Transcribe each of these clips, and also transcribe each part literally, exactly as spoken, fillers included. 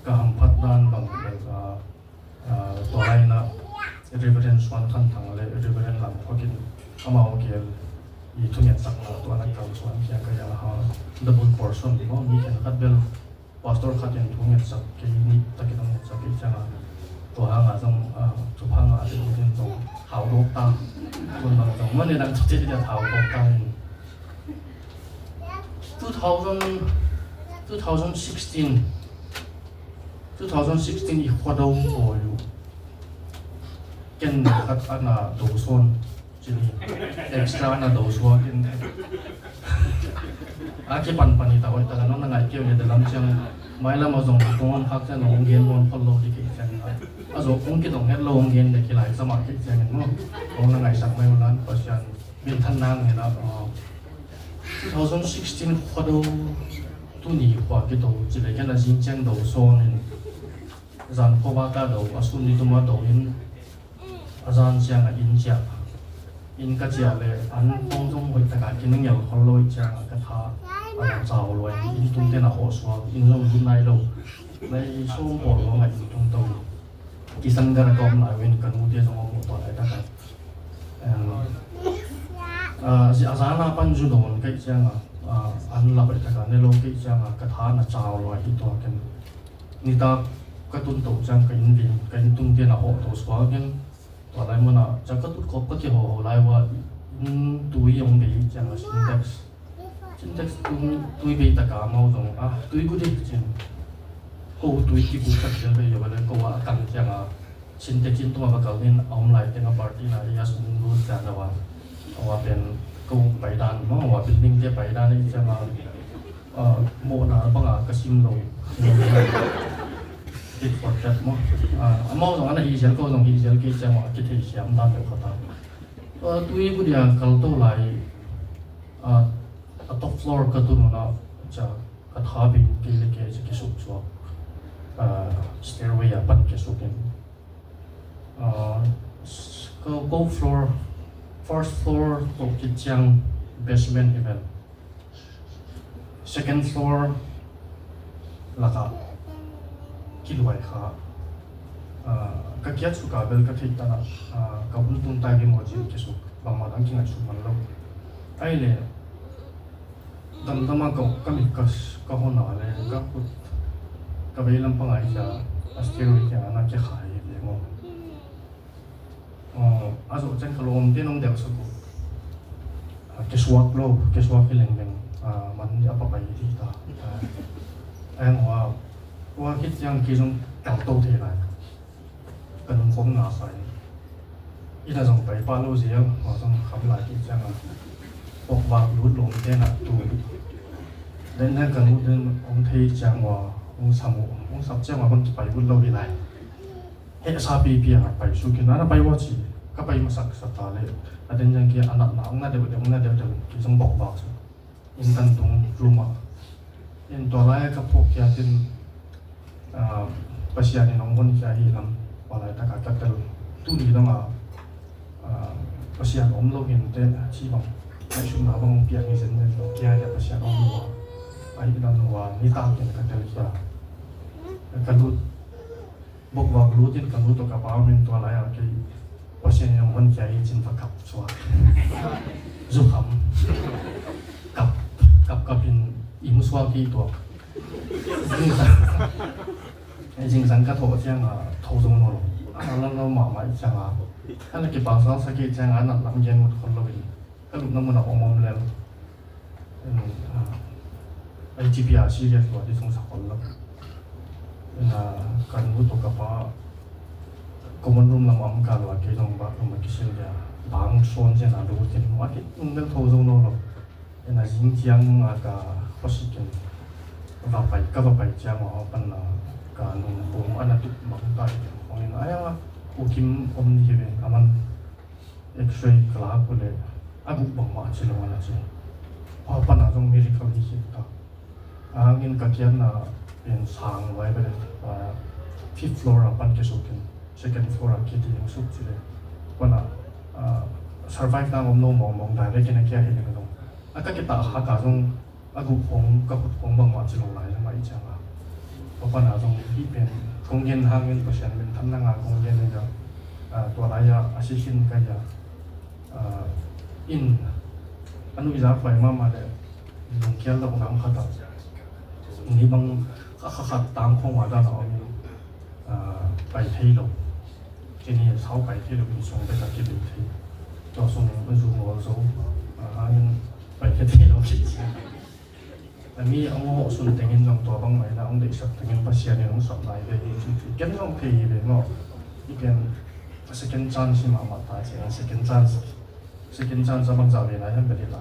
Ka hamphat dan bang bel, ah, ah, tua laina Reverend Suan Than Thang le Reverend Lam Khuak in amau gel i thungetsak na tua na kalsuan khia ka hi a, double portion maw, mi khen khat bel pastor khat in thungetsak kei, nih takin hong ngetsak kei ciang a, tua hang a zong, ah, thupha ngah ding uh in zong hau dawk ta. Tun bang zong maw, ni dang thute dia hau dawk ta in. Two thousand, two thousand sixteen, two thousand sixteen i khua do bawi uh. Ken khat a na do sawn, cili extra a na do suak in. A kipan pan i ta hoih ta ka nong na ngaih kei uh le, dalam ciang mailam a zong kong om khak ciang hong gen hong khol lo ding kei ciang a, a zong kong kidong het lo hong gen le kilai sa mah kei ciang in maw, hong na ngaihsak mai uh lan Pasian minthan nang hen a, uh, two thousand sixteen khua do, tuni khua kito ci le ken a zing ciang do sawn in, zan khua ba ka do, a sun ni tuma do in, a zan ciang a inn ciah, inn ka ciah le an khong zong hoih taka kinengel khol lo i ciang a ka tha a na cau luai, inn tung ten a hawh suak, inn zong lut nai lo, nai sawm pawl lo ngai inn tung to. Kisan gar ka om lai uh in ka nute zong om uh tua lai taka. Em, ah, zi-, a zana pan zu dawn kei cianga, ah, an lap ai taka ne lo kei cianga ka tha na cau lua hi tua ken. Nitak ka tun to ciang ka in vin, ka in tung tian a hawh to suak ken. Tua lai muna ciang ka tut kop ka kihawh lai ua in tui ong bei cianga Sintex. Sintex tui, tui bei taka mau zong, ah, tui gu dih cin. Ko tui kibuk ka kil bei yo le ko a kang cianga Sintex in tunga va kal in a om lai tenga party na iya sum gu cianga wa. Awa pen ko paidan mo, awa building te paidan i cianga, ah, mawhna banga ka sim lo. Tit for tat mo. Ah, amau zong ana hi zel ko zong hi zel kei cianga kithei siam dan lo kata. Ah, tui gu dia kal to lai, ah, a top floor ka tun una cia ka tha bin kei le kei cia kisuk suak, ah, stairway a pan kisuk in, ah, s-, ko, ko floor, first floor ko kiciang basement hi vel. Second floor lakah kiluai kha. Ah, ka kiat suka bel ka theih tanah, ah, ka hun tung tai bia maw cin kisuk, bangmah dang kingaih suk man lo. Ai le damdama ka, ka mit ka, ka hona le ka khut ka vei lampang ai cia a stairway kia ana kikhai hi bia maw. Ah, a zawh ciang ka lawmte nong delhsak uh. Ah, kisuak lo, kisuak hi lengdeng, ah, man dia papai hi ta. Ah, a heng hua, hua khit ciang kei zong kal to thei lai. Ka nung khom nga sai. Ina zong pai pa lo zial, hua zong kham lai kei ciang a. Pok vak lut lawmte na tu. Den den ka lut den ong thei ciang hua, ong sam uh, ong sam ciang hua bang kipai ut lo hi lai. Heh sa pipi a pai suk in, ana pai ua ci, ka pai masak sa ta le, a den jang ki a natna, ong na deuh deuh, ong na deuh deuh, ki zong bok bak suk. In tan tung room ah. In tua lai ka phawk kiat in, ah, Pasian in ong hon kia hi lam, tua lai taka ka tel. Tuni dong a, ah, Pasian om lo hin te, ci bang, ai sum na bang piak ni zen zen lo, kia dia Pasian om lo a. Ai dang lo a, ni tak in ka tel kia. Ka lut, Bokvak lut in ka nu tawh ka pa om in tua lai-ah kei Pasian in hong honkhia hi cin va kap suak. Zukham. Kap, kap, kap in i mu suak hi tuak. Zingsang, zingsang ka thawh ciangah tho zo nawn lo. A na lam lo mahmah i ciangah. A na kipangsuang sak hi ciangah a nat lam gen ngut khol lo in. Ka lupna munah om om lel. Ei ci pia serious lua ding sung sa khol lo. Ka nu tawh ka pa common room lam a om ka lua, kei zong bathroom a kisil dia. Bang suan cian a lu tin, mah kei nung bel tho zo nawn lo. Zing ciang a ka khawsik in va pai, ka va pai ciang a pan a ka nung bawm a na tup bang ta hi. Hong in a, ai a, U Kim om ni hi ve, a man X-ray ka lak uh leh a guk bangmah ci lo a na ci. Hua pan a zong miracle hi khin ta. A hangin ka kiatna pen sang vai ve leh, ah, fifth floor a pan kisuk in, second floor a kiding suk ci leh. Pan a, ah, survive na om lo mawngmawng direct in a kia hi leh ka zong. A ka kitah hak a zong a guk khong, ka khut khong bangmah ci lo lai zong a i ciang a. Tua pana zong hih pen kong gen hangin Pasian min thamna nga kong gen in a, tua lai-a a sisin kai-a, in a nuihza huai mahmah le lungkial lo nam khat ah ni bang a kha khat tang khong a dan a om in, pai thei lo. Kini sau pai thei lo in sung bek a kibei thei. Tua sung a zu ngawl zo, a hangin pai thei thei lo kei ci. A mi a ngaw sun tengin zong tua bang mai na ong deihsak tengin Pasian in ong sap lai ve hi ci ci. Ken zong thei hi ve maw. I ken a second chance hi mahmah ta ci a, second chance. Second chance a bangzah ve lai hiam ka ti ta.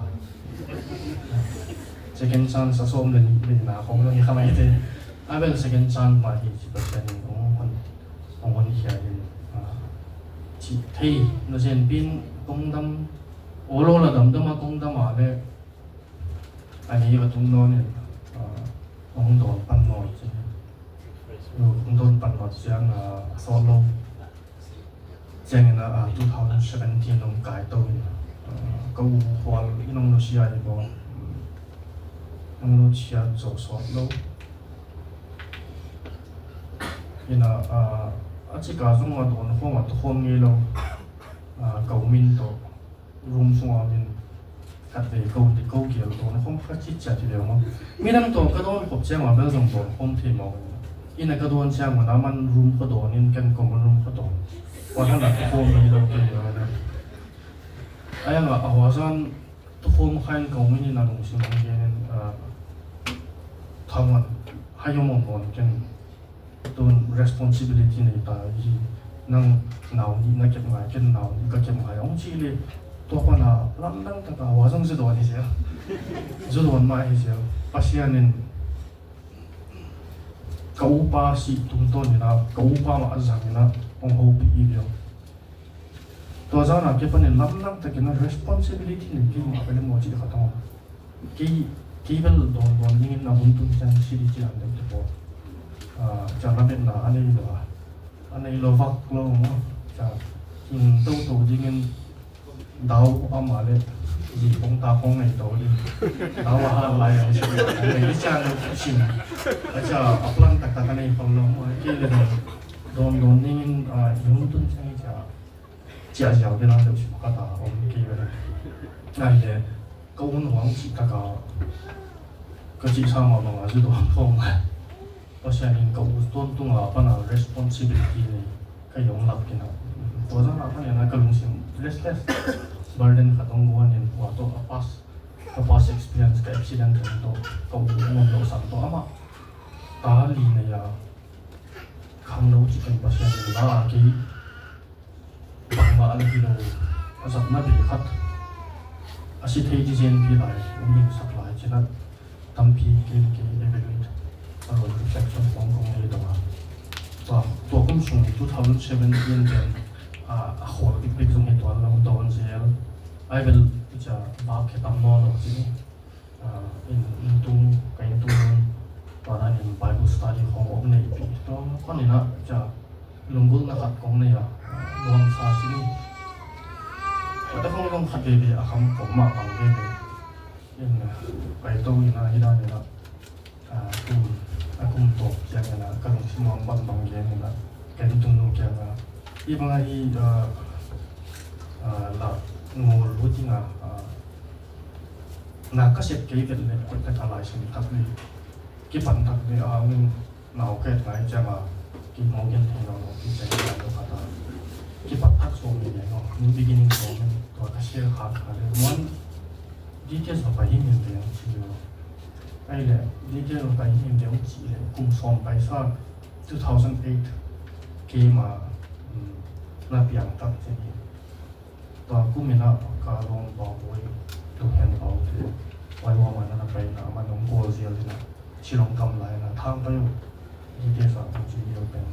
Second chance a sawm le nih ve na kong zong hi kha mai te. A bel second chance mah hi ci Pasian in ong hon, ong hon khia in, ci thei na zen pin kong dam, olo la dam dam a kong dam a le. A ni va tung nawn in, ah, hong dawn pan nawn ci. Hong dawn pan nawn ciang, ah, a sawt lo. Ciangin, ah, two thousand seventeen hong kai to in, ah, ka u Khual in hong nusia hi baw. Hong nusia zo sawt lo. Ina, ah, a cika zong a dawn khawm a tu khawm ngei lo. Ah, ka u min tawh. Room sungah min khat vei ko ti ko gial dawn khawm kha citciat hi leu maw. Midang tawh ka dawn khop ciang ah bel zong dawn khawm thei maw. Inn ah ka dawn ciang un a man room kha dawn in ken common room kha dawn. Tua hang ah tukhawm hi lo kei hi lo. A yang ah a huazan tukhawm kha in ko min in a lungsim ang gen in, ah, thaman hai om om dawn ken. Tun responsibility nei ta hi. Nang nau nih na kep ngai, ken nau nih ka kep ngai hong ci le, tua pana lamdang taka hua zong zu dawn hi zel. Zu dawn mah hi zel. Pasian in ka upa sih tungtawn in a, ka upa mah zang in a hong hopih hi viau. Tua zan a kipan in lamdang takin a responsibility nei kei mah ka le maw cih khat hong. Kei, kei bel dawn dawn dingin a hun tun ciang si di ci lam deuh te pawl. Ah, ciang lametna a nei lo a. A nei lo vak lo maw. Ciang hing toto dingin dau ama le zi kong ta kong nei to ding. Dau a hat lai a si. Nei di ciang lo sim. A ciang a plan taktak a nei khol lo maw. Kei le dawn dawn dingin, ah, i hun tun ciang i ciang. Ciah ziau te na deuh sim khat a om kei ve. Ngai le, ka un huang cih taka ka cih sa mah banga zu dawn khawm ngai. Pasian in ka u tawntunga pana responsibility nei ka i hong lak kina. Tua zan a ka nena ka lungsim restless. Burden khat hong guan in hua tawh a past, ka past experience, ka accident tawh ka u hong om lo sang tawh amah ta li nei a khang lo cih ken Pasian in la a kei. Bangmah a la hi lo, a zatna bei khat a si thei ci zen pi lai, um ning sak lai cina tampi kei le kei evaluate a lo reflection kong kong nei dong a. Tua, tua kum sung two thousand seventeen pen, a, a khawl bikbik zong hi tuan lo dawn zel. Ai bel, ica, vak khe tam nawn lo cini. Ah, inn, inn tung, ka inn tung tua dan in Bible study khong om nei pi. Tua khon in ah, ca, lunggulhna khat kong nei a, nuamsa si ni. Tua te khong zong khat veve a kham kong mah bang veve. In, ah, pai to in ah, hi dan in ah, ah, kum, a kum tawp ciang in ah, ka lungsim nuam bang bang gen in ah, ka inn tung nu kiang ah. Hi bang ah hi, ah, ah, la ngol lu ting ah, ah, Na ka sep kei vet leh koih tak a laisim tak le kipan tak le a hangin nau ka et ngai ciang a kei mawk gen thei lo lo kei ciang a lo khat a kipat tak sawm in leng aw, new beginning sawm in tua ka share kha kha le muan details va pai him him ve ang ci le aw. Ai le details va pai him him ve ang ci le kum sawm pai sa two thousand eight kei ma, um, na piang tak ci ni. Tua kum in ah ka lawm pau bawi, tung hen pau te, huai huam ah na pai na, man hong kawl zial in ah, Shillong kam lai in ah, thang pai uh, details ah tung ci liau pen.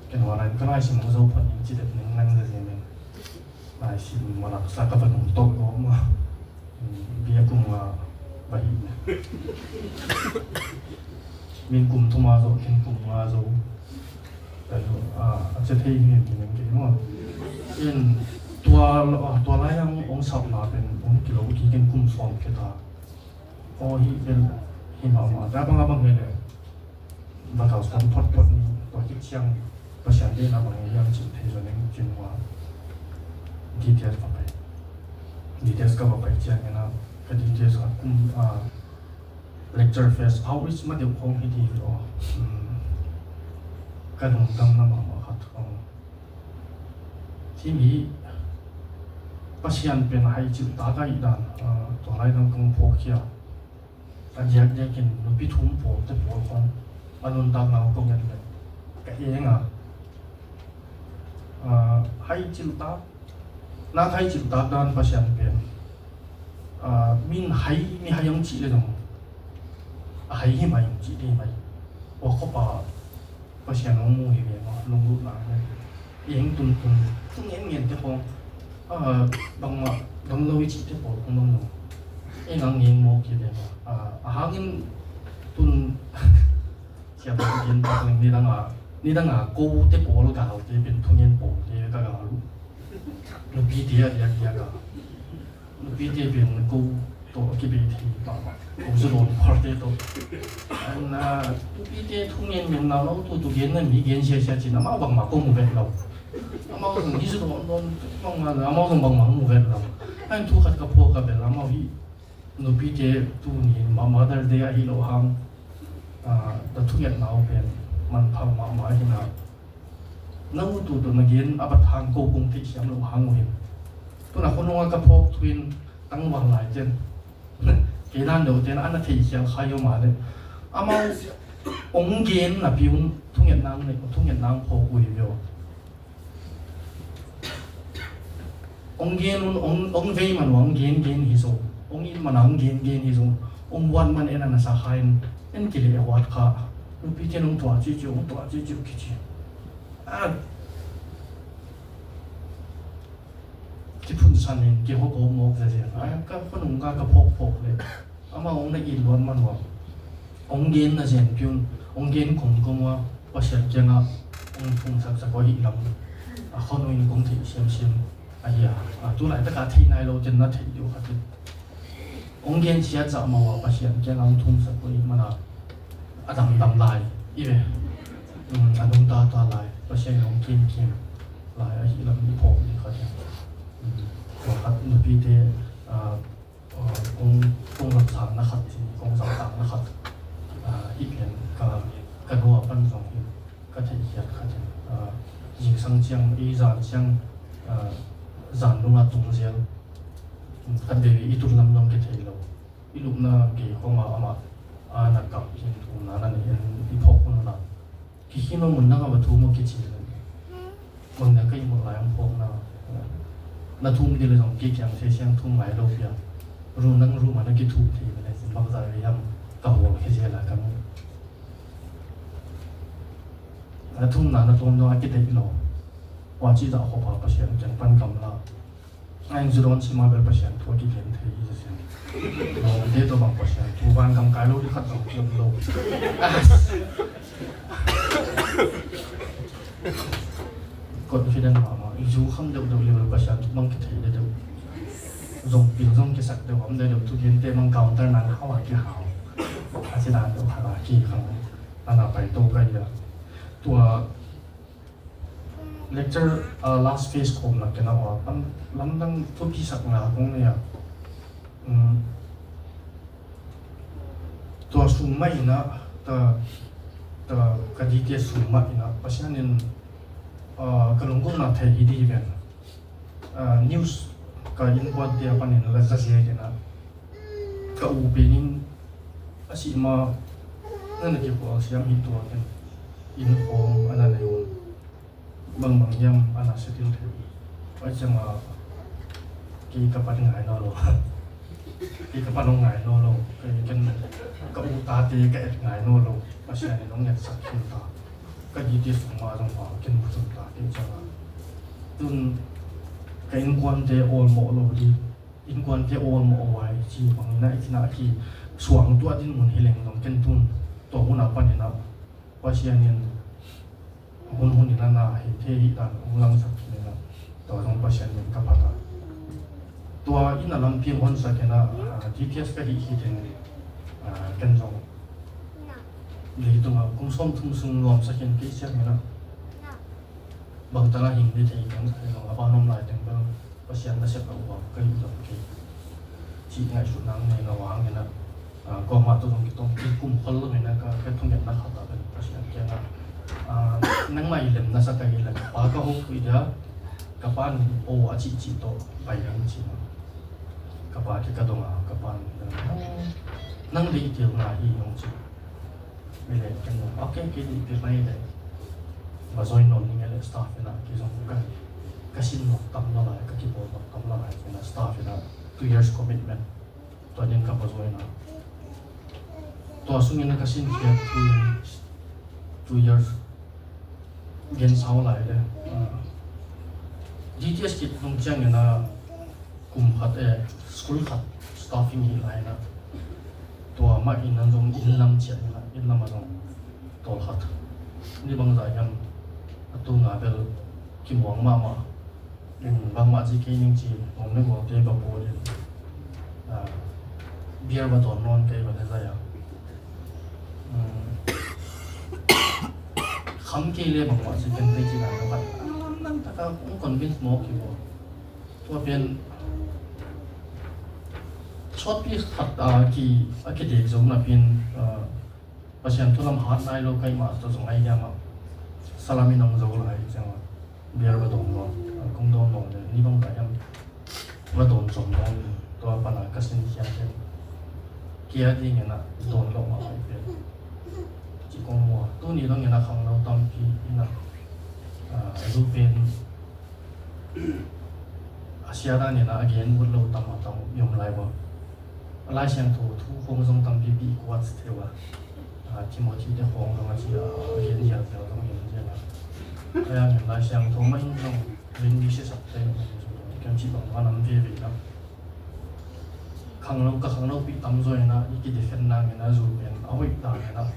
Ken huan ah in ka laisim hong zo phot ning ci det ning nang za zian in. Laisim ma lak sa ka va nung tawh gawm ah. Bia kum nga va hih. Min kum thum a zo, ken kum nga zo. Ka zo, a, a cia thei hi ngen ngen kei maw. In tua, a, tua lai ang ong sapna pen ong kilo ki ken kum sawm khe ta. Aw hi pen hi mahmah. Ta bang a bang he le. va kalsuan photphot ni. Tua khit ciang Pasian deihna bang hiam cih thei zo ning cin hua. Details va pai. Details ka va pai ciangin a, ka details a kum a lecture phase, outreach ma deuh khong hi ding hi aw. Hmm. Ka lungdamna mahmah khat khong. Hih mi Pasian pen hai cil tak a hi dan, ah, tua lai dang kong phawk hi a. A diakdiakin nupi thum pawlte pawl khong a nuntakna uh kong en leh ka eng a. Ah, hai cil tak, nak hai cil tak dan Pasian pen. Ah, min hai, mi hai hong cih leh dong a hai hi mai hong cih ding hi mai. Ua khop a Pasian hong mu hi ve maw, lunglutna hong mu. Eng tuntun thu ngengente khong, ah, bangmah dong lo i cihte pawl khong dong lo. Eng ang eng mawk hi ve maw. Ah, a hangin tun siapa gen tak leng nidang a, nidang a kote pawl galte pen thungen pawlte ka gal uh. Nupite a diakdiak a. Nupite pen ko tawh a kibei thei mahmah. Ko zu dawn pharte tawh. An, ah, nupite thu ngen ngen na lo, tu tu gen na mi gen sia sia cin amau bangmah ko mu vet lo. Amau zong hi zu dawn dawn bangmah, amau zong bangmah mu vet lo. An thu khat ka phuak ka bel amau hi nupite tuni ma Mother Day ahi lo hang, ah, ta thungetna uh pen manpha mahmah hi na. Na uh tu tu na gen a bat hang ko kong theihsiam lo hang uh hin. Tuna khonung a ka phawk thu in tangval lai ten. Kei dan deuh ten a na theihsiam khai uh mah leh. Amau ong gen napi un thungetna ang nei, thungetna ang phawk uh hi uh. Ong gen un, ong, ong vei man uh, ong gen gen hi zo. Ong it man a, ong gen gen hi zo. Ong huat man en a na sa kha in, en kileh huat kha. Nupite in ong tuah ciuciu, ong tuah ciuciu kici. A, kiphunsan in, kihawk mawk zazen. A, ka khonung ka, ka phawk phawk leh. Amah ong na it luat man uh a, ong gen na zen piun, ong gen kong kong uh a, Pasian kiangah ong thumsak sak uh ahih lam a khonung in kong theih siamsiam ahi a. A, tu laitak a thei nai lo ten na theih deuh khat in. Ong gen siat zah mah uh a, Pasian kiangah ong thumsak uh ahih man a, a damdam lai i ve. Um, a nungta ta lai, Pasian in ong kimkim lai ahih lam i phawk ding khat in. Um, tua khat nupite, a, Kong, kong lamsangna khat, kong lamsangna khat, ah, hih pen ka, ka nu a pan zong hi, ka theihkhiat khat hi. Ah, zingsang ciang, i zan ciang, ah, zan nung a tung zel. Khat veve i tun lam zong kithei lo. I lupna gei khong a amah a na kap hi, thumna na nei hi, i phawk hun a. Kikhin aw, mun dang a va thum aw kici leh. Mun dang ka ihmut lai hong phawkna. Na thum ding leh zong kei kiang thei siang thum ngai lo pia. Room dang room a na kithum thei ve leh zin bangzah ve hiam ka hawl khia zel a ka mu. Na thumna na tuam dong a kideih lo. Ua ci zah khop a Pasian kiang pan gamla. Ai, zu dawn sim a bel Pasian thu a kigen thei hi sia. Lawmte tawh bang Pasian thu van gam kai lo ding khat zong ki om lo. Confident mahmah. Zu kham deuhdeuh leh bel Pasian thu bang kithei deuhdeuh. Zong pil zong kisak deuh om deuhdeuh, thugente bang counter nang hau a kihau. A ci dan deuh khat a kikhang. A na pai to ka hi a. Tua lecture, ah, last phase khawm lak kei na ua, lam, lamdang thupi sak nga kong nei a. Um, tua sung mah in a, ta, ta, ka dite sung mah in a, Pasian in, ah, ka lunggulhna thei hi ding hi ven. Ah, news ka innkuante a panin la za ziak in a, ka u pen in a sih ma na na kikhual siam hi tua ken inn khawng a na nei un. Bangbang hiam a na settle thei. Pai ciang a kei ka pan ngai nawn lo. Kei ka pan hong ngai nawn lo. Kei ken ka u tate ka et ngai nawn lo. Pasian in hong etsak khin ta. Ka dite sung mah zong pa ken mu sun ta kei ciang a. Tun ka innkuante awlmawh lo ding. Innkuante awlmawh huai ci bangin a i cina a ki suang tuah dinmun hi leng zong ken tun tua hun a panin a Pasian in hun hun in a na hei thei hi dan hong langsak khin in a tua zong Pasian min ka phat a. Tua in a lampi hong honsak in a, ah, T T S ka hih khit in, ah, ken zong Leitungah kum sawmthum sung nuamsa khin kei siang inah bangtang a hing ding thei keng thei lo a ban om lai teng bel Pasian nasep a uang ka hi dong kei. Cih ngaihsutna nei lo a hang inah kuamah tawh zong kitong kikum khol lo inah ka thungetna khat ah bel Pasian kiangah nangmah i lemna sa ka hi leh ka pa ka hopih dia ka pa in o a cihcih tawh pai ding ci. Ka pa kiang ka dong a ka pa in nang deih tilna hi nong ci. Mile ken nong okay kei dih pek mai le va join nawn ning le staff inah kei zong ka ka sin nawk tam lo lai ka kibawl nawk tam lo lai kei inah staff inah two years commitment tua din ka va join a tua sungin ka sin khiat two years two years gen sau lai le D T S kit nung ciang inah kum khat e school khat staffing hi lai inah tua mah in an zong inn lam ciah inah inn lam a zong tawl khat ni bangzah hiam a tu nga bel kimuang mahmah in bangmah ci kei ning ci om le gualte ba pawl in beer ba dawn nawn kei ba le zai a kham kei le bangmah ci kei ning ci lai lo khat lam taka kong convince mawk hi maw. Tua pen sawtpi khat a ki a kidek zo na pen Pasian thu lam hat nai lo kai mah tawh zong ai diam ah salam in hong zo lai ciang ah beer va dawn lo kong dawn lo le ni bang kai am va dawn zong lo tua pan a ka sin khiat pen kia ding in ah dawn lo mah kai pen ci kong mua tuni dong in ah khangno tampi in ah a zu pen a sia dan in ah a gen ut lo tam a tam i om lai bang. A Lai Siangtho thu khong zong tampipi i kuat theu a. Timothy te khong zong a ci a gen zial zial zong gen zial a. A yang in Lai Siangtho mah in zong ring mi siasak te kem ci bang a nam ve ve lam. Khangno ka khangno pi tam zaw in ah i ki defend nang in ah zu pen a hoih dan in ah.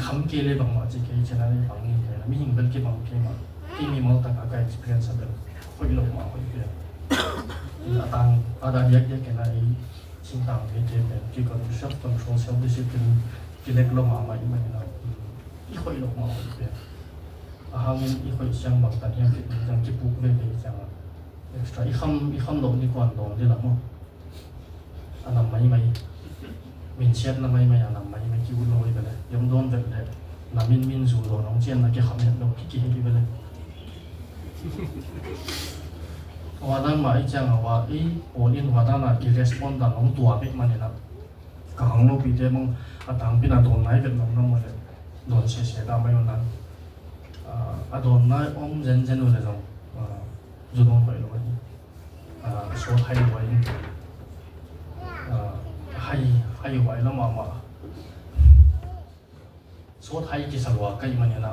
Kham kei le bangmah ci kei cian a le bang in kei la mihing bel kibang kei mah. Kei mimal tak a ka experience a bel hoih lo mah hoih pen. A tang a da diak diak kei na i singtang kei kei pen ki control self control self discipline ki lek lo mah mah i mah i na i hoih lo mah hoih pen. A hangin i hoih siang bang tan hiam kei ciang kipuk ve kei ciang a extra i kham i kham lo ni kuan dawn di la maw. A nam maimai min siatna maimai a nam maimai ki ut lo i bele yom dawn vet le na min min zu dawn hong cian na ki kham het lo ki ki het i bele. Wa dan ma i ciang a wa i pawl in wa dan a i respond dan hong tua bek man in a ka hang lo pi te mong a tang pin a dawn nai vet lo na mo le dawn se se da mai on dan a dawn nai om zen zen u le zong zu dawn hoih lo a hi. Sawt hai luai in hai hai huai lam a mah sawt hai kisa lua ka i man in a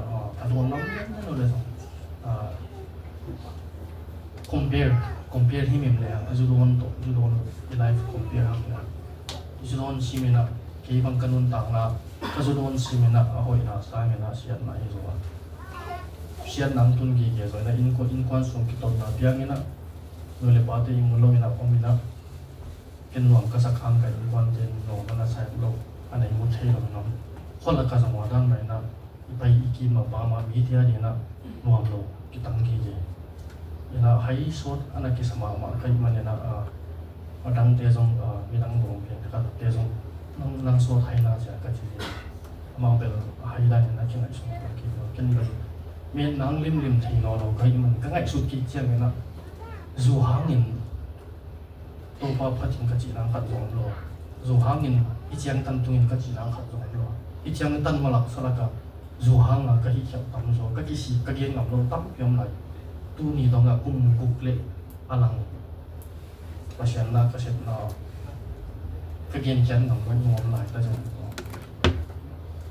dawn lam lian lian uh le zong compare compare himhim le a zu dawn tawh zu dawn i life compare hang le a zu dawn sim in a kei bang ka nuntakna ka zu dawn sim in a a hoihna sang in a siatna hi zo a siatna ang tun gige zo in a innkuan sung kitotna piang in a nu le pate i mu lo in a om in a ken nuam ka sak hang ka innkuante nuam a na sa lo a na i mu thei lo in a om khual a ka zong ua dan mah in a i pai i kim a pam a mi tia ding in a nuam lo kitang gige. Ina hai sawt ana kisa mahmah ka hih manin a dangte zong midang bawm pian ka te zong nang sawt hai na cia ka ci hi. Amau bel hai danin a kingaihsun ka kik lo ken bel mi nang limlim thei nawn lo ka hih man ka ngaihsut kik ciangin a zu hangin Topa phatin ka cih nang khat zong om lo. Zu hangin i ciangtan tungin ka cih nang khat zong om lo. I ciangtan malak salaka zu hanga ka hih khiat tam zaw ka kisik ka gen ngam lo tampi om lai. Tuni donga kum guk le a lang Pasian na ka sepna ka gen khiat ngam lo i nuam lai ta zong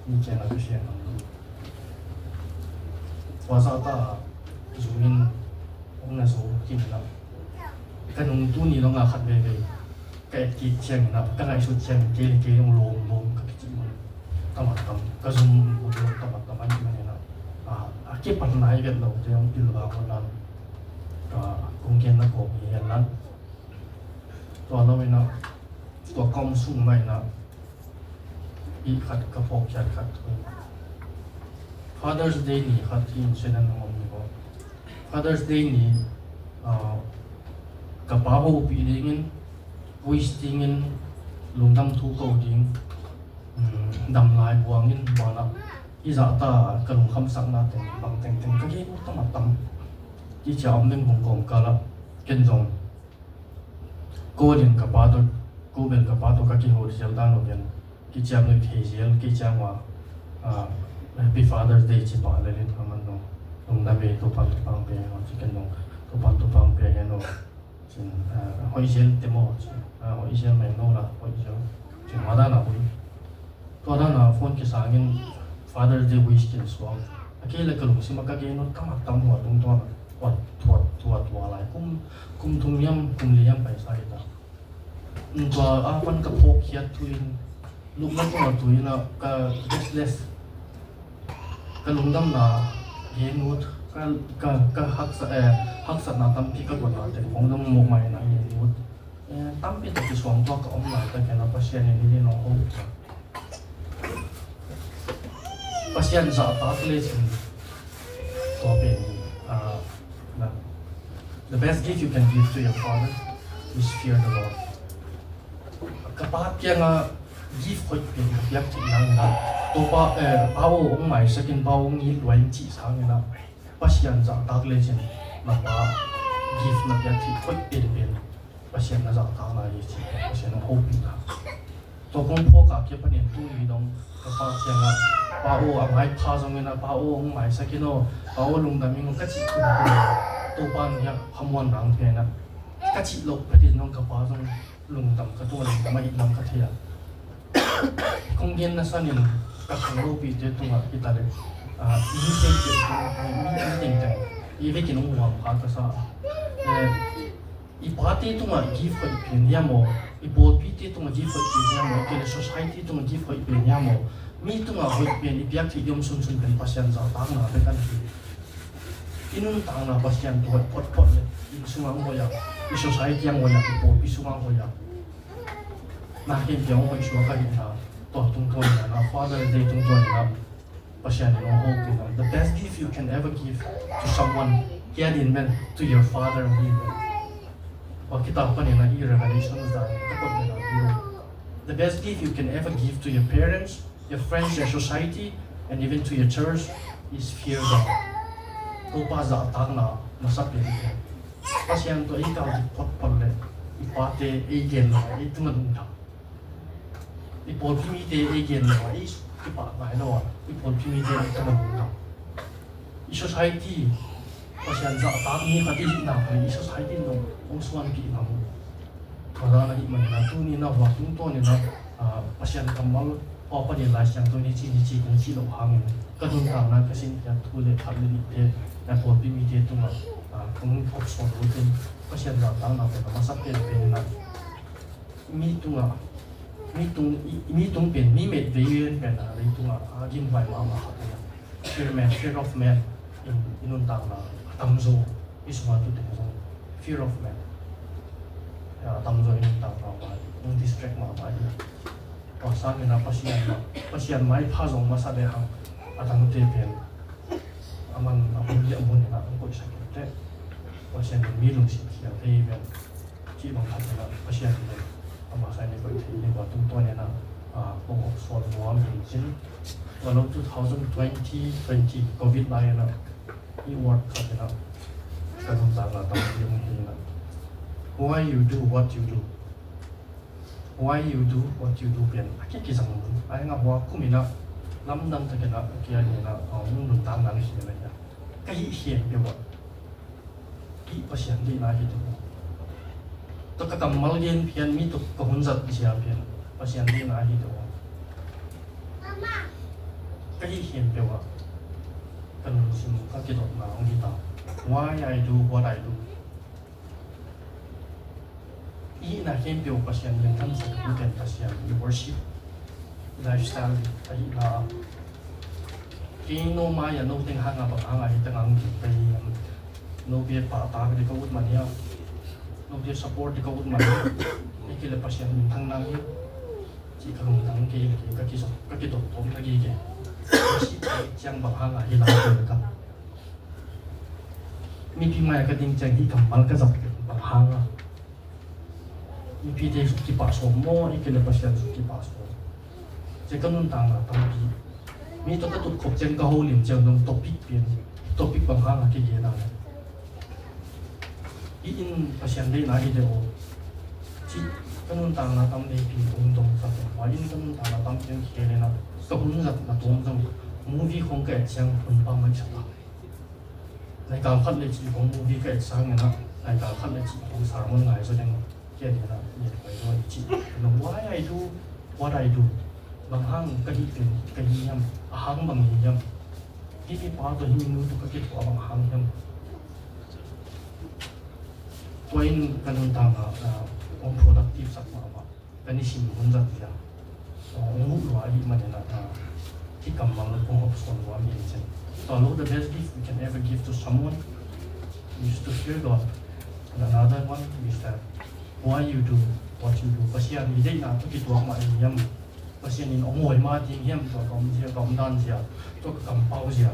ni cianga ka sian ngam lo. Tua zahta zu in hong na zo khin lo. Ka nung tuni dong a khat veve ka et kik ciangin a ka ngaihsut ciangin kei le kei dong lawm lawm ka kicih man. Tamat tam ka zum lawm tamat tam an man in a a kipan nai vet lo te hong pil vang hon nan. Kong gen na kawm hi hen nan. Tua lo in a tua kawm sung mah in a i khat ka phawk khiat khat Father's Day ni khat hi, incident a om ni ko. Father's Day ni, ah, ka pa hopih dingin, wish dingin, lungdam thu ko ding, um, dam lai buangin banah i zahta ka lungkhamsakna teng bang tengteng ka gen ut tam a tam. Kici a om ding hong kawm kalah ken zong ko ding ka pa tawh, ko bel ka pa tawh ka kiho zial dan uh ken kiciam nuih thei zial, kiciam a, ah, Happy Father's Day ci pah lelin a man nong, nong da ve, Topan Topa hong pia hen aw ci ken nong, Topan Topa hong pia hen aw cin, ah, hoih zial te maw cin, ah, hoih zial mai no la, hoih zial cin, ma dan a hoih. Tua dan a phone kisangin Father's Day wish kin suak. A kei le ka lungsim a ka gen uh tam a tam hua tungtawn a, hua, hua, hua, hua lai kum, kum thum hiam, kum li hiam paisa hi ta. Tua a pan ka phawkkhiat thu in, lupna tungah tu in a ka restless, ka lungdamna gen ut, ka, ka, ka haksa, eh, haksatna tampi ka guatna teng hong dong mawkmai na gen ut. Eh, tampi tak kisuang tua ka om laitak in a Pasian in hih nong ho. Pasian zahtak lecin tua pen, ah, na, the best gift you can give to your father is fear the Lord. Ka pa kiangah gift hoih pen ka piak theih nangin a, Topa, eh, Pa aw hong maisakin, Pa aw hong it lua in cih sangin a, Pasian zahtak lecin na pa gift na piak theih hoih pen pen Pasian na zahtakna hi ci, Pasian hong hopihna. Tua kong phawk a kia panin tuni dong ka pa kiangah, Pa aw, a ngai pha zongin a, Pa aw hong maisakin aw, Pa aw lungdam ing aw ka cih kum kum, Topa in hiah hamuanna hong pia in a, ka cih loh panin dong ka pa zong lungdam ka tua lungdam a itlam ka thei a. Kong genna sanin ka khang lopite tungah hi ta le, ah, mi tengteng tungah, mi, mi tengteng i vekin hong huam kha ka sa. Eh, i pate tungah gift hoih pian hiam aw, i pawlpite tungah gift hoih pian hiam aw, kei le society tungah gift hoih pian hiam aw, mi tungah hoih pian i piak theih diam sunsun pen Pasian zahtakna pen kan hi. I nuntakna Pasian tua hoih photphot le, i sungah hong hoih a, i society hong hoih a, i pawlpi sungah hong hoih a. Na khempeuh hong hoih suak ahihna, tua tungtawn in a, Father's Day tungtawn in a, Pasian in hong hopih a. The best gift you can ever give to someone, kia din men, to your father only men. Tua kitab panin a i Revelation dan ka koih den a, the best gift you can ever give to your parents, your friends, your society, and even to your church is fear God. Topa zahtakna masa pen. Pasian tua i kal dik photphot le i pate ei gen lo, ei tungah dungdam. I pawlpi mite ei gen lo, ei kipah ngai lo a, i pawlpi mite ei tungah dungdam. I society, Pasian zahtak mi khat i hihna khat i society in dong hong suanpih ngam uh. Tua dan ahih manin a tuni in a hua tungtawn in a, ah, Pasian kammal hua panin Lai Siangtho in hici hici kong cih loh hangin ka nuntakna ka sinphiat thu le khat le nihte, ah, pawlpi mite tungah, ah, kong hawmsawn uh teh Pasian zahtakna pen a masa penpen in a mi tungah, mi tung, i, mi tung pen, mi met vei ven pen a, leitungah a gimhuai mahmah khat hi a. Fear man, fear of man in i nuntakna a tamzaw i sungah tu teng zong fear of man a tamzaw i nuntakna mah hi, hong distract mahmah hi a. Tua sangin a Pasian mah, Pasian maipha zong masa le hang a dangte pen a man a hun le a mun in a hong koihsak kei teh Pasian in mi lungsim khial thei hi ven. Cih bang khat in a Pasian in a masa in i koih thei hi. Tua tungtawn in a, ah, kong hawmsawn nuam hi cin. Tua lo two thousand twenty twenty covid lai in a i word khat in a ka nuntakna tampi hong hi in a, why you do what you do? Why you do what you do pen a kikizang mun. A hi a hua kum in a lamdang takin a kia in a, ah, hong nuntakna hong hi in a, ka hih khempeuh ah hih Pasian deihna hi teh. Tua ka kammal gen phian, mi tawh ka hun zat zia phian Pasian deihna hi teh. Ka hih khempeuh ah ka lungsim, ka kidotna hong hi ta. Why I do what I do? I hihna khempeuh Pasian minthansak ding pen Pasian i worship lifestyle ahihna. Kei no mai-ah no teng hangah bang hangah hi teng hong ding ka hi hiam? Note pahtak ding ka ut man hiam? Note support ding ka ut man hiam? Hi kei leh Pasian minthang nang hiam? Cih ka lungtang kei, ka kizot, ka kidot tawm ka gige. Ciang bang hang a hi lai tua ka. Mipi mai a ka ding ciang hi kammal ka zat bang hang a. Mipite suk kipah sawm maw, i kile Pasian suk kipah sawm. Cia ka nuntakna tampi. Mi tawh ka tut khop ciang ka holim ciang dong topic pian. Topic bang hang a kigen a. I in Pasian deihna hi de aw. Ci ka nuntakna tam dei pi ung dong sa teng. Wa in ka nuntakna tam pian khia le na. Ka hun zat na tuam zong. Movie khong ka et ciang hun pa mai sa ta. Naikal khat le ci khong movie ka et sang ina. Naikal khat le ci khong sermon ngai sa deng. Kia ni na ni pai do ci. No, why I do what I do. Bang hang ka hi pen ka hi hiam. A hang bang hi hiam. Hi mi pa to hi mi nu to ka kituak bang hang hiam. Tua in ka nuntakna, ah, hong productive sak mahmah. Ka nisim hun zat zia. Hong huh lua ahih manin ah, ah, hih kammal kong hawm sawn lua mi in cin. So, the best gift we can ever give to someone is to fear God. And another one is that why you do what you do. Pasian i deihna tua kituak mah in hiam. Pasian in hong huai mah ding hiam tua ka om zia, ka om dan zia, tua ka kampau zia.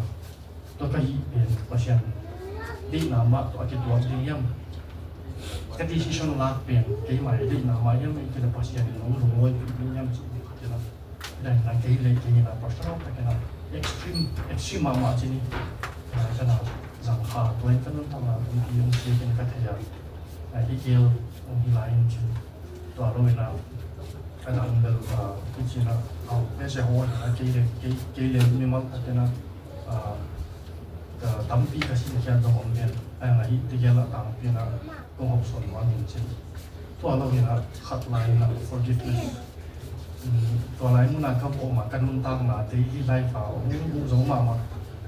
Tua ka hih pen Pasian deihna mah tua a kituak ding hiam? Ka decision lak pen keimah deihna mah hiam? Ei kila Pasian in hong lungawi ding hiam cih ding khat ina. Dai na kei le kei ina personal tak ina extreme, extreme mahmah cih ni. Ina ka na zang kha tua in ka nuntakna tung ki hong siak in ka thei a. Ina hi gel hong hi lai in cih. Tua lo ina ka nang bel, ah, kicina au pese ho ina kei le, kei, kei le mimal tak ina. Ah, ka tampi ka sin khian zong om ven. Ai, nga hi tigel a tampi na kong hawm sawn nuam in cin. Tua lo in a khat lai in a forgiveness. Mm, tua lai mun a ka om a ka nuntakna daily life a om uh zong mahmah.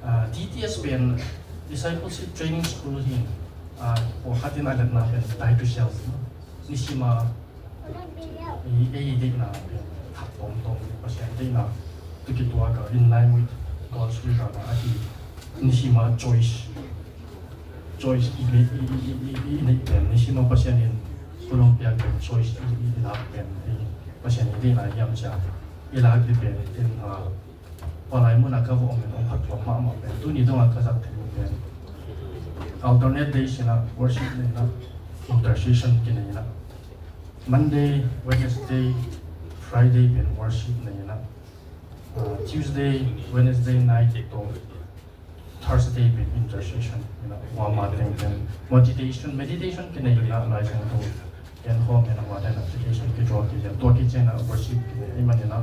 Ah, D T S pen Discipleship Training School hi. Ah, kua khat in a letna pen die to self. Nisim a i, ei deihna pen thak tawmtawm Pasian deihna tu kituak a in line with God's will a hi. Nisim a choice. Choice i, i, i neih pen nisim a Pasian in kulong piak pen choice i, i, i lak pen ei Pasian i deihna hiam cia i lak di pen in, ah, Palai mun a ka va om in hong phattuam mahmah pen tuni dong a ka zat theih pen alternate days in a worship nei in a intercession kinei in a Monday, Wednesday, Friday pen worship nei in a, uh, Tuesday, Wednesday night tawh Thursday pen intercession in a, hua ma teng pen meditation, meditation kinei in a, Lai Siangtho en khawm in a, hua teng application kituak kician, tua kician a worship kinei ahih manin a,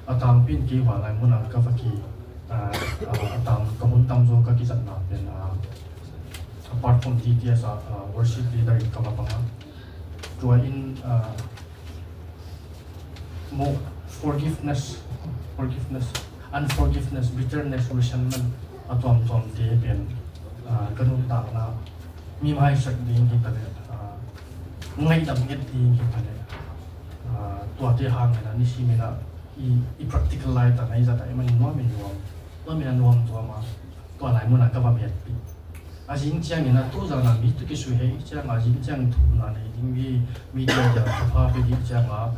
a tangpi in kei hua lai mun a ka va ki, a, a, a tang, ka hun tamzaw ka kizatna pen, a, apart from D T S a, a, worship leader in ka va pang a. Tua in, a, mo forgiveness, forgiveness, unforgiveness, bitterness, resentment, a tuamtuamte pen, ah, ka nuntakna mi maisak ding hi ta leh, ah, ngaihdam nget ding hi ta leh, ah, tuate hang in a nisim in a i, i practical life ah na i zat a i man nuam in nuam, nuam in a nuam tuam a, tua lai mun a ka va metpih. A zing ciangin a tu zan a mi tu kisui hei ciang a zing ciang thumna nei ding mi, mi tia tia thupha pe ding ciang a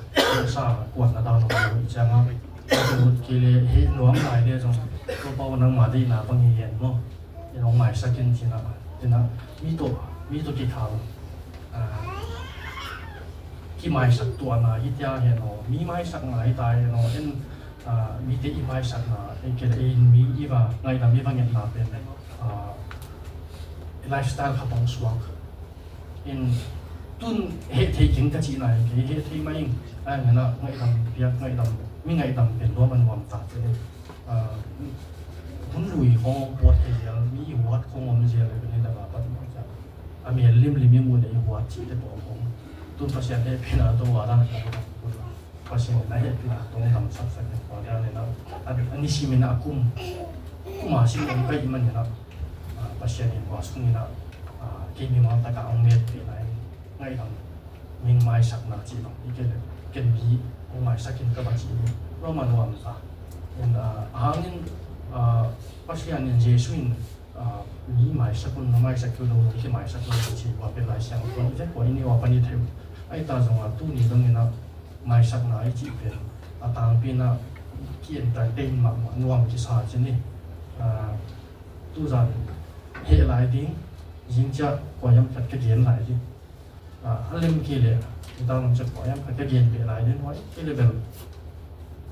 sa kuan na dan lo ciang a ka lut kei le hei nuam lai le zong Topa aw nangmah deihna bang hi hen maw? In hong maisak in cin a, cin a mi tawh, mi tawh kikhal, ah, kimaisak tuahna hi tia hen aw, mi maisakna hi ta hen aw, en, ah, mite i maisakna, ei kei le ei in mi i va ngaihdam i va ngetna pen, ah, lifestyle khat hong suak. In tun heh thei keng ka cihna hi kei, heh thei mah ing, a, ngana ngaihdam piak, ngaihdam, mi ngaihdam pen nuam a nuam ta te. Ah, hun lui khong puat thei zel, mi i huat khong om zel le, ni da ba pat ma cia. A mi lim lim i mu le i huat ci te pawh khong. Tun Pasian heh pen a tawh wa dan khong. Pasian in a hehpihna tawh damsak sak in, tua lian in a, a, a nisim in a kum, kum a sim om ka hih manin a, a, Pasian in tua sung in a, a, kei mimal tak a hong metpihna in, ngaihdam, mi maisakna cih bang, i kei le, ken mi hong maisak in ka va cih in, nuam a nuam ta. In, a, a hang in, a, Pasian in Jesu in, a, mi maisak un, na maisak kei un lo, ki maisak lo, ci, ua pen Lai Siangtho, i vek ua i ni ua pan i thei uh. Ahi ta zong a, tuni dong in a, maisakna i cih pen, a tangpi in a, ki-entertain mahmah nuam kisa ci ni. Ah, tuzan heh lai ding, zing ciah kua hiam khat ka gen lai ding. Ah, a lem kei leh, i tang lam ciah kua hiam khat ka gen beh lai ding, huai kei leh bel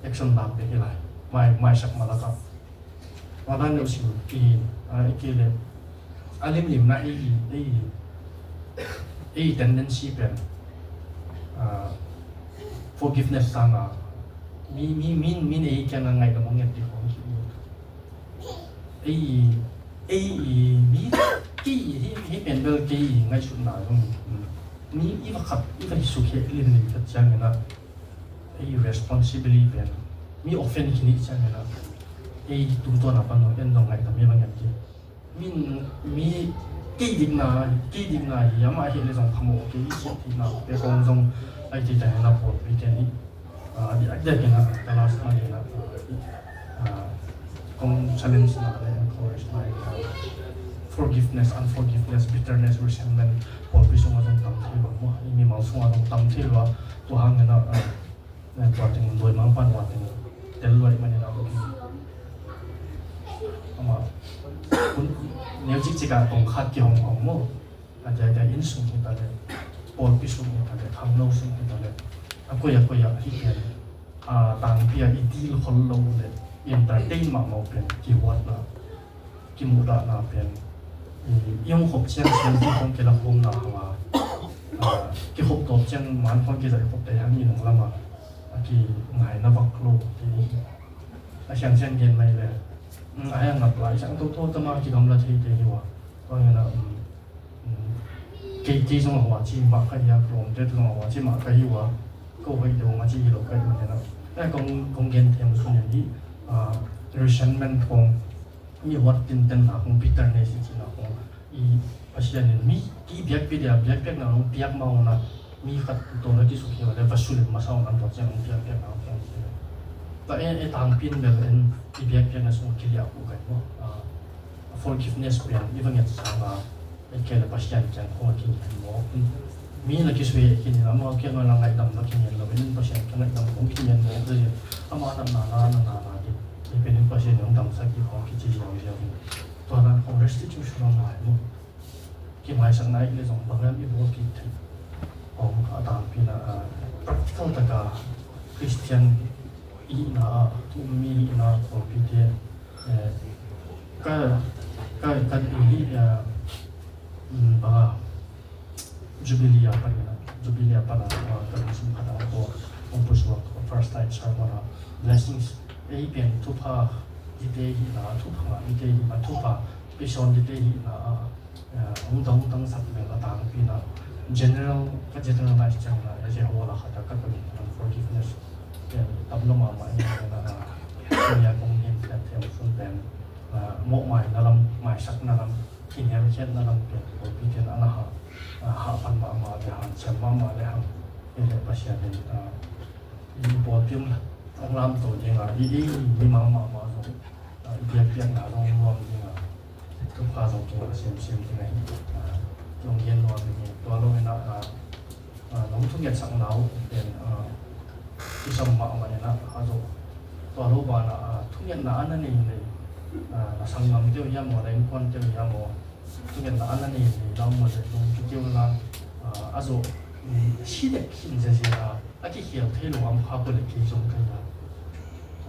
action lak beh hi lai. Mai, maisak malak ah. Tua dan deuh sim i, ah, i kei leh a limlimna ei, ei, ei tendency pen, ah, forgiveness sang a, mi, mi, mi, mi ei kiang a ngaih lam a nget ding khong hi. Ei, ei, mi, kei, hi, hi pen bel kei ngaihsutna zong, mi i va khat, i va hi suk he limlim khat ciangin a, ei responsibility pen mi offend khin hi ciangin a, ei tungtawn a pan lo en zong ngaih tam mi va nget ding. Min, mi kei dikna, kei dikna hi, amah hi le zong phamawh kei i sih dikna te kong zong ai ti ta hen a pawlpi te ni. Ah, a diakdiak in a, ka last month in a, ah, kong challenge na le encourage na in a, forgiveness, unforgiveness, bitterness, resentment, pawlpi sung a zong tam thei bang maw, i mimal sung a zong tam thei bang, tua hang in a, ah, tua teng doi mang pan tua teng tel luai man in a, ama, kun, neu cikcik a kong khat kihong hong maw. A diakdiak inn sung hi ta leh, pawlpi sung hi ta leh, khangno sung hi ta leh, a koi a koi ah hi pen, a, tangpi ah i deal khol lo leh, i entertain mahmah uh pen, kihuatna, kimuhdahna pen, i, i hong khop ciang ciang, ki hong kilak hong na hang a, a, kikhop tawp ciang, man khong kizaih khop te hang i nung lam a, a kingaina vak lo, ki, a siang siang gen mai leh, mm, a hiang ngap lai, siang to to tama kidam la thei te hi ua, tua hi na, mm, kei, kei zong a hua ci mah ka hi a, kawmte zong a hua ci mah ka hi ua, ko hoih deuh mah ci hi lo ka hi ua, kong, kong gen them sun hi, ah, resentment kong, mi huat tinten na kong, bitterness i ci na kong, i Pasian in mi ki biakpi dia, biakpiakna kong piak ma una, mi khat tawh na kisuk hi ua le, va sulem masa una, tua ciang kong piakpiakna kong piak hi. Ta e, e tangpin bel en, i biakpiakna sung kiliah uh ka hi maw, ah, forgiveness pian i va nget sang a, ei kei le Pasian kiang khong a kingen mawk. Mi na kisui a kinin, amau kiang a la ngaihdam va kingen lo in, Pasian kiang ngaihdam khong kingen mawk. Amau na na na na na na di. Ei pen in Pasian hong damsak i khong kici ziau ziau in. Tua dan khong restitution a ngai maw. Kimaisakna i le zong bang lam i bawl kik thei. Khong a tangpi na, ah, practical taka Christian i na, ah, tu mi i na, khong pi te. Eh, ka, ka, ka, hi, ah, mm, banga, Jubilee a pan ina, Jubilee a pan a, ah, ka lungsim khat a ko, kong pusuak, first night sermon a, blessings, ei pian thupha, dite hi na, thupha, dite hi na, thupha, pison dite hi na, ah, ah, hong dong tang sak mel a tangpi na, general, ka generalize ciang na, a Jehovah la khat a ka, ka min, forgiveness, pian tam lo mahmah ina, ah, ina kong hin, pian thiam sun pen, ah, mawh mai na lam, maisak na lam, kiniamkhiatna lam pen, pawlpi ten a na ha, ah, hah pan mahmah le hang, siam mahmah le hang, ei le Pasian in, ah, i pawlpi hong lamto ding a, i, i, i mimal mahmah zong, ah, i biakpiakna zong nuam ding a, thupha zong kingah siamsiam ding a hi, ah, zong gen nuam ding hi, tua lo in ah, ah, ah, nong thungetsak na uh pen, ah, kisam mahmah in ah, a zo. Tua lo banah, ah, thungetna a na nei nei, ah, na sanggamte uh hiam maw, na innkuante uh hiam maw, thungetna a na nei nei na um maw leh nong kikeu na, ah, a zo, mm, si dek khin ziazia a, a kikhial thei lo a om kha peuh leh kei zong ka hi a.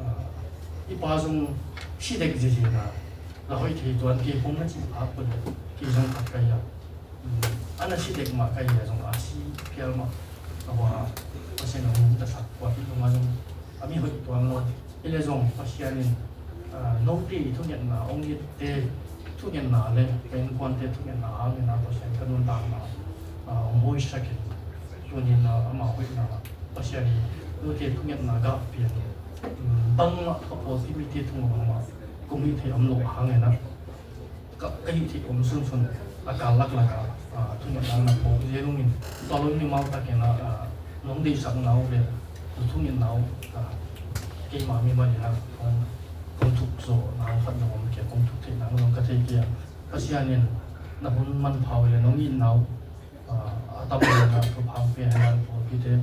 Ah, i pa zong si dek ziazia na, la hoih thei tuan kei khong na cih kha peuh leh kei zong khat ka hi a. A na si dek mah ka hi a zong a si phial mah a hua Pasian a hong tasak kua hi zong a zong a mi hoih tuan lo. Hi le zong Pasian in, ah, note i thungetna, hong itte thungetna le ka innkuante thungetna hangin a Pasian ka nuntakna, ah, hong hoihsak in tunin, ah, ama hoihna Pasian in note thungetna gah pian in, mm, bangmah ka pawlpi mite thung mah kong hih theih om loh hangin a ka, ka hih theih om sunsun a kal laklak a, a, thungetna na phawk zel ungin, tua lo in mimal takin a, a, nong deihsakna uh le na thungetna uh, a, keima mimal in a kong, kong thuk zawh nang khat zong om kei, kong thuk theih nang zong ka thei kei a. Pasian in na hun manpha uh le nong itna uh, a, a tam lo na thupha hong pia hen lang pawlpite,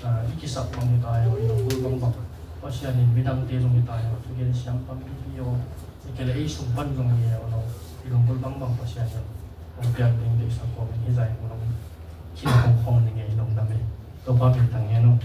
a, i kisap bang hi ta hi, i nong bul bangbang, Pasian in midangte zong hi ta hi, a thugen siam tampi hi aw. Hi kei le ei sung pan zong hi aw lo. I lunggulh bangbang Pasian in hong piak ding deihsak kawmin hi zah in hong khin hong hong ning ei lungdam hi. Topa min thang hen aw.